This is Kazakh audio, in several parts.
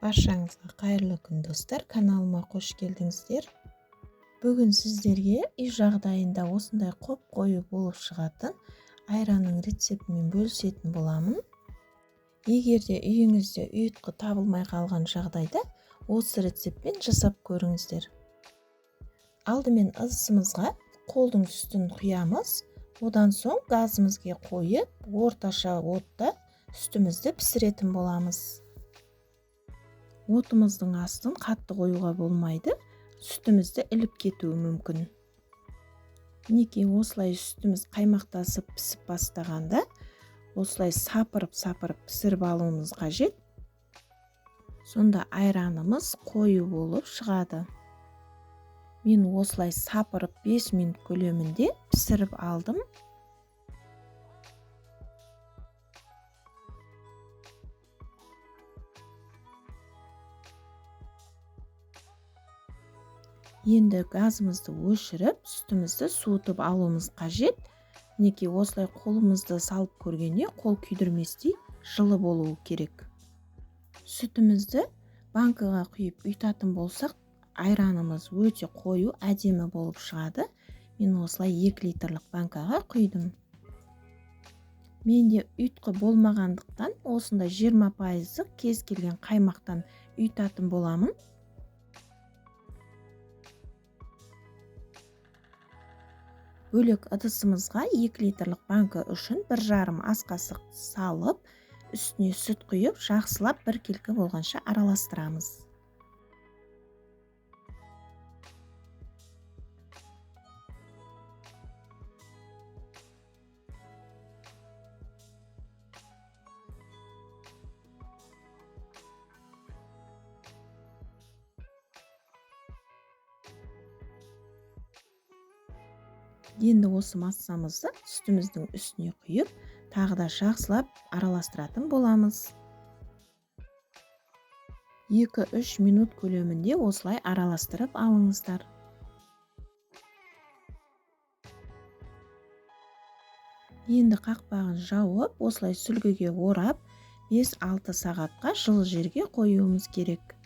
Баршаңызға қайырлы күн, достар! Каналыма қош келдіңіздер. Бүгін сіздерге үй жағдайында осындай қоп-қою болып шығатын айранның рецептімен бөлісетін боламын. Егер де үйіңізде ұйытқы табылмай қалған жағдайда осы рецептпен жасап көріңіздер. Алдымен ыдысымызға қолдың сүтін құямыз. Одан соң газымызге қойып, орташа отта сүтімізді пісіретін боламыз. Отымыздың астын қатты қоюға болмайды, сүтімізді іліп кетуі мүмкін. Мінекей, осылай сүтіміз қаймақтасып пісіп бастағанда, осылай сапырып-сапырып пісіріп алуымыз қажет. Сонда айранымыз қою болып шығады. Мен осылай сапырып 5 минут көлемінде пісіріп алдым. Енді газымызды өшіріп, сүтімізді суытып алуымыз қажет. Мінекей, осылай қолымызды салып көргенде қол күйдірместей жылы болуы керек. Сүтімізді банкаға құйып ұйтатын болсақ, айранымыз өте қою, әдемі болып шығады. Мен осылай 2 литрлік банкаға құйдым. Менде ұйтқы болмағандықтан осындай 20%-лық кез келген қаймақтан ұйтатын боламын. Бөлек ыдысымызға 2 литрлік банка үшін 1,5 ас қасық салып, үстіне сүт құйып, жақсылап біркелкі болғанша араластырамыз. Енді осы массамызды сүтіміздің үстіне құйып, тағы да жақсылап араластыратын боламыз. 2-3 минут көлемінде осылай араластырып алыңыздар. Енді қақпағын жауып, осылай сүлгіге орап, 5-6 сағатқа жылы жерге қоюымыз керек.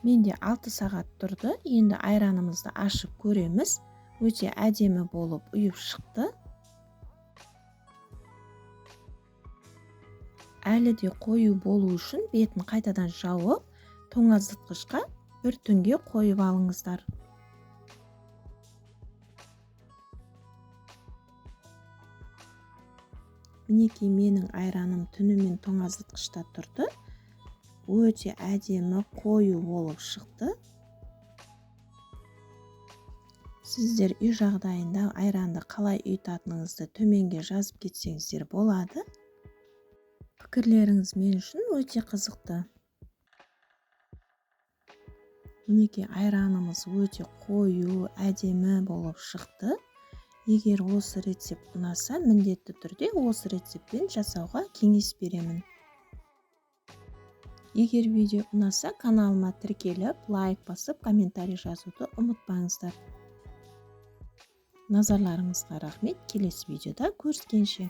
Менде 6 сағат тұрды. Енді айранымызды ашып көреміз. Өте әдемі болып ұйып шықты. Әлі де қою болу үшін бетін қайтадан жауып, тоңазытқышқа бір түнге қойып алыңыздар. Мінекей, менің айраным түнімен тоңазытқышта тұрды. Өте әдемі қою болып шықты. Сіздер үй жағдайында айранды қалай ұйтатыныңызды төменге жазып кетсеңіздер болады. Пікірлеріңіз мен үшін өте қызықты. Мінекей, айранымыз өте қою, әдемі болып шықты. Егер осы рецепт ұнаса, міндетті түрде осы рецептпен жасауға кеңес беремін. Егер видео ұнаса, каналыма тіркеліп, лайк басып, комментарий жазуды ұмытпаңыздар. Назарларыңызға рахмет. Келесі видеода көріскенше.